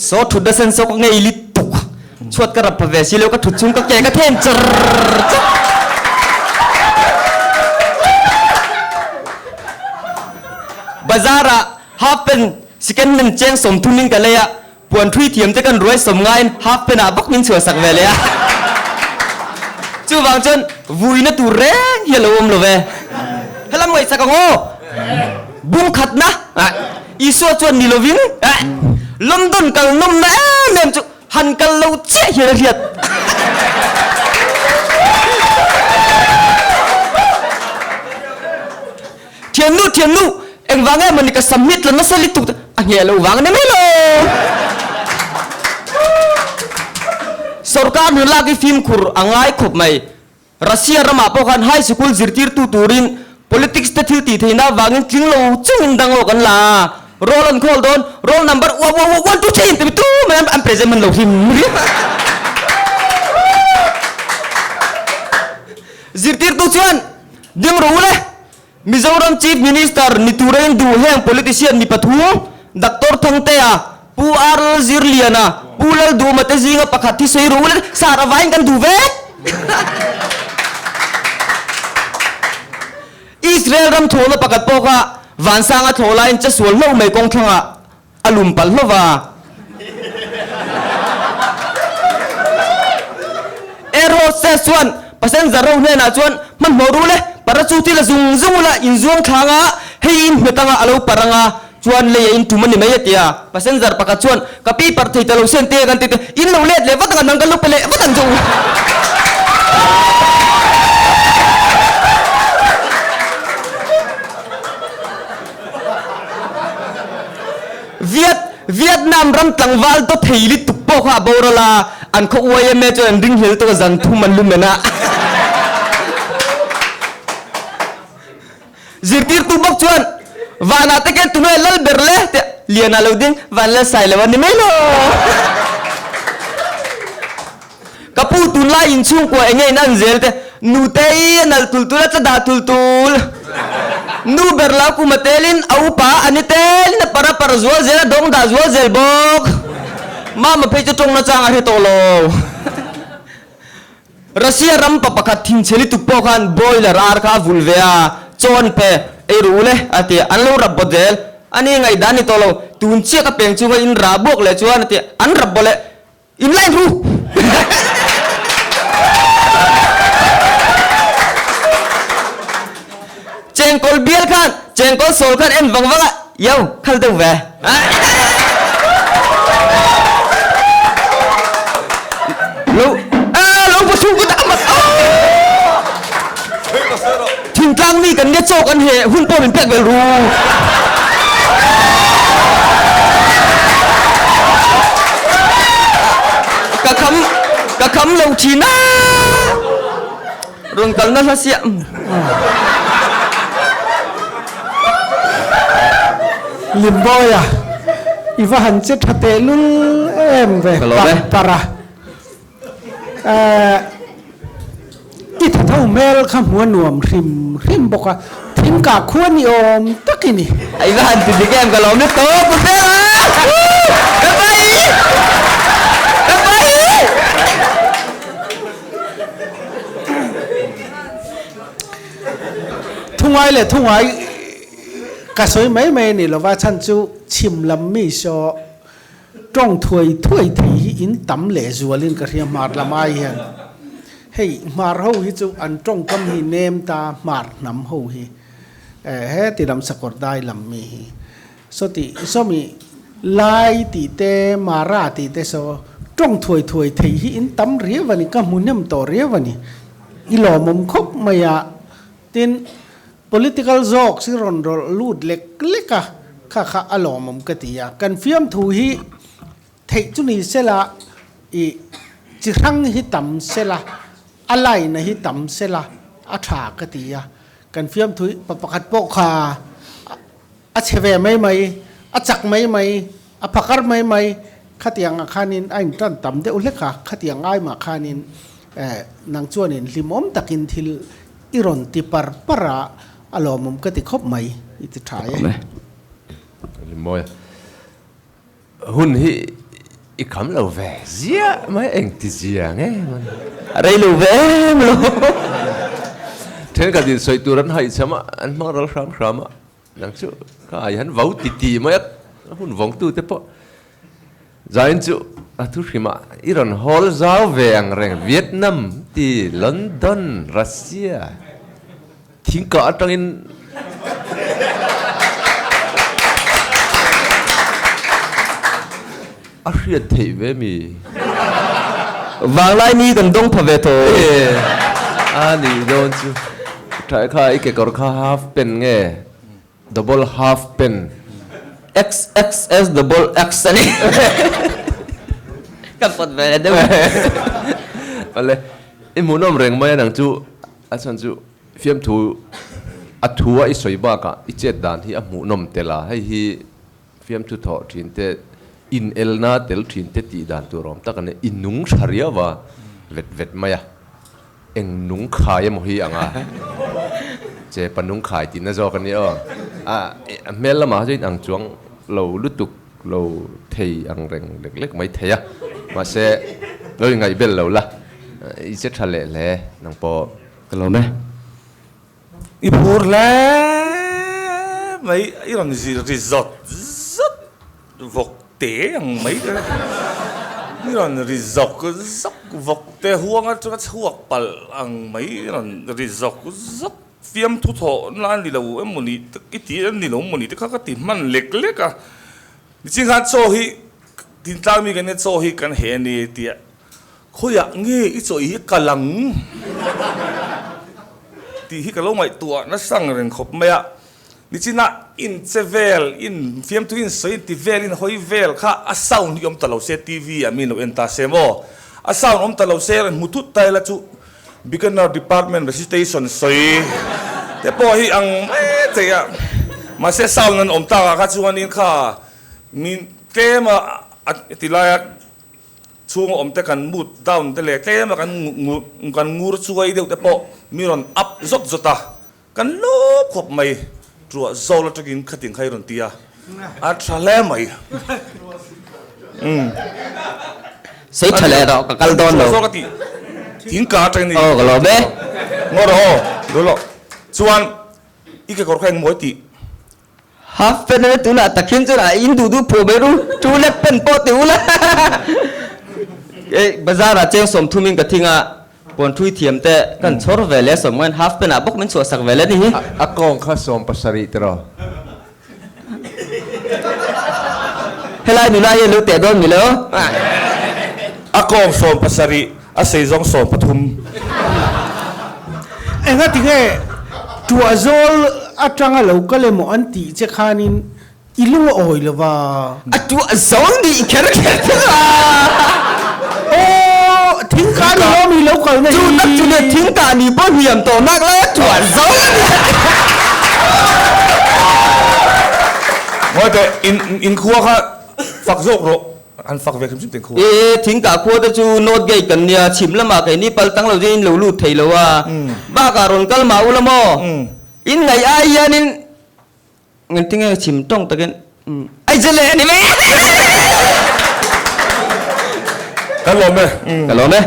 Saw thut na sen saw ka ngei lutuk. Chhuat ka rap pha ve si lo ka thut chung ka ke ka then char char. Bazar ah half pant second hand cheng 30 in ka lei a, puan thui thiam te kan ruai sawm ngaiin half pant ah bawk min chhuah sak ve leh a. Chuvang chuan vuina tur reng hi a lo awm lo ve. Helam ngaihsak ang aw. Bung khatna Isua chuan ni lovin London kal nawmna em em chu han kal lo chiah hian a hriat. Thiannu, thiannu, engvang emaw ni ka sam hit la nasa lutuk te a ngheh loh vang a ni mai lo. Sorkar hna lak hi fimkhur a ngai khawp mai. Russia ramah pawh khan high sikul zirtirtu turin politics te thil tih theihna avangin tling lo chungin dang awk an la a, roll an khawl dawn, roll number ua ua ua one two three in timi tu mai an present hman lo hrim hrim a. Zirtirtu chuan ding rawh u le, Mizoram Chief Minister ni tura in duh heng politician mi pathum, Doctor Thangtea, Pu R Zirliana, Pu Lalduhma te zinga pakhat hi sawi rawh u le, sar avain kan duh vek. Israel ram thlawhna pakhat pawh kha vansanga thlawh laiin chasual hlauh mai kawng thlangah a lum palh hlauh va. Air hostess chuan passenger ho hnenah chuan hmanhmawh ru le, parachute hi la zung zung ula inzuang thlang a, hei in hmet anga a lo par anga chuan lei a intum a ni mai a ti a. Passenger pakhat chuan ka pi parh thei ta lo sen te kan ti te, in lo let leh vat ang a nang kan lo pe leh vat ang chu. Viet, Vietnam ram tlangval to thei lutuk pawh kha a boral a, an khaw YMA chuan an ringhlel tawk a zan thum an lu men a. Zirtirtu bawk chuan vanah te khian tunge lal ber le tih Liana lo ding van lal sai lo a ni mai lo. Ka pu tunlai inchhungkua enge in an zel te nutei a nalh tul tul a tla dah tul tul. Nu ber lo kum a telin a upa a ni telin a par a par zual zel a dawng dah zual zel bawk. Mama phei chu tawng nachang a hre tawh lo. Russia ram pa pakhat thinchhe lutuk pawh khan boiler ar kha a vulh ve a, chaw an pe, ei ru ule a ti a, an lo rap bawt zel. Ani ngaihdan ni tawh lo, tun chiah ka peng chunga in rah buak leh chuan a ti a, an rap bawlh e. In line ru! Chengkawl bial khan, chengkawl sawl khan en vang vang a, yo, khal deuh ve. Lo, a lo va thu ka ta mat. Thingtlang mi kan nia chaw kan he hun pawh min pek vel ru. Ka kham ka kham lo thin a. Rawn kalna hla siah. Limbawi-a, i va han che tha tehlul em ve, par par a. I tha tho hmel kha hmu a nuam hrim hrim bawk a, thingkah khua ni awm tak i ni. I va han ti dik em ka lawm lutuk pu Bela ka pai ka pai. Thungai leh thungai ka sawi mai mai a ni lova chhan chu chhim lam mi saw Tawng thuai thuai thei hi in tam leh zualin ka hria hmar lam ai hian. Hei hmar ho hi chu an tawngkam hi nem ta hmar hnam ho hi eh heti lam sakawr dai lam mi hi. Sawti sawmi lai tih te mara tih te saw tawng thuai thuai thei hi in tam riau a ni ka hmu hnem tawh riau a ni. I lawmawm khawp mai a tin Political zawk si rawn rawlh lut lek lek a, kha kha a lawmawm ka ti a. Kan fiamthu hi theih chu ni sela, i chi hrang hi tam sela, a line hi tam sela a tha ka ti a. Kan fiamthu hi pa pakhat pawh kha a chhe ve mai mai, a chak mai mai, a phakar mai mai khatiang ah khanin a intan tam deuh hlek a, khatiang ai mah khanin nang chuanin hlimawm takin thil I rawn ti par par a, a lawmawm ka ti khawp mai, i ti tha e. Limawia, hun hi I kham lo ve ziah mai engti zia nge man. A rei lo ve em lo. Thenkhat in sawi tur an haihcham a, an hmang ral hram hram a, nang chu ka ai han vo ti ti mai a, a hun vawngtu te pawh zain chu a thu hrim a, i rawn hawl zau ve ang reng Vietnam ti London, Russia. Thingkah atangin a hriat theih ve mi? Vanglai ni kan dawng pha ve tawh. E, a nih dawn chu. Thaih kha i kekawr kha half pant nge double half pant? XXS double X a ni. Ka pawt ve deuh. Awle, i hmuhnawm reng mai a nang chu. A chhan chu fiamthu a thu a i sawi bakah i chet dan hi a hmuhnawm tel a, hei hi fiamthu thawh thin te, inelna tel thin te tih dan tur awm tak a ni. I nung tha riau a, vet vet mai a, eng nung khai emaw hi ang a, che pa nung khai tihna zawk a ni aw. A hmel lamah kha chuan inang chuang lo lutuk lo thei ang reng lek lek mai thei a, mahse lo ingaih bel lo la. I che tha leh hle nang pawh. Ka lawm e. I phur hle mai, i rawn zir ri zawt zawt vawk te ang mai ka i rawn ri zawk zawk vawk te huang atanga chhuak palh ang mai i rawn ri zawk zawk fiamthu thawh na a ni lo emaw ni i ti a ni lo emaw ni te kha ka ti hman lek lek a. Niching khan chaw hi Tintlang mi kan nia chaw hi kan he a ni tia khawiah nge i chaw hi kal ang tih hi ka lo ngaihtuah nasa ang reng khawp mai a. Nichinah in che vel, in fiamthu in sawi in ti vel, in hawi vel kha a sound hi awm ta lo se TV ah mi lo en ta se maw? A sound awm ta lo se rawn hmu thut ta ila chu Beginner department recitation sawi te pawh hi ang mai thei a, mahse sound an awm tak ah kha chuanin kha min tlem a a ti laia chhunga awm te kan mood down te leh tlem a kan kan ngur chuai deuh te pawh mi rawn up zawt zawt a, kan lawp khawp mai truah zawl atangin khatin kha i rawn ti a, a tha hle mai. Umm. Sei tha leh rawh ka kal dawn lo. Truah zawl ka ti thing ka atangin ni. Aw ka lawm e. Ngaw rawh aw, lo lawh. Chuan i kekawr kha engmaw i tih? Half pant ania tunah takhin chuan a in duh duh phuah mai ru, two leg pant pawh ti ula. Kei bazar ah cheng 30 in ka thing a, Puan thui thiam te kan chhawr ve leh sawm ngain half pant ah bawk min chhuah sak ve leh ni hi. A kawng kha 70 tiraw. Helai nula hi a lo teh dawn mi lo. A kawng 70, a sei zawng 13. Enga tinge tuahzawl atanga lo kal emaw an tih che khanin I lung a awi lo va. A tuah zo nih kher kher thil a. Aw, thing kah ni lo mi lo kalna hi. Chu tak chu nia thing kah ni pawh hniam tawh nak lai a tuah zo a ni. Ngawi teh, in in khua kha fak zawk rawh, han fak ve hrim hrim teh khua. E, thing kah khua te chu North Gate kan nia, chhim lamah keini pal tang lo chuan in lo lut thei lo a. Bakah rawn kal mah ula maw? In ngaih ai hianin Engtinge chim tawng takin ai che leh a ni mai. Ka lawm e. Ka lawm e.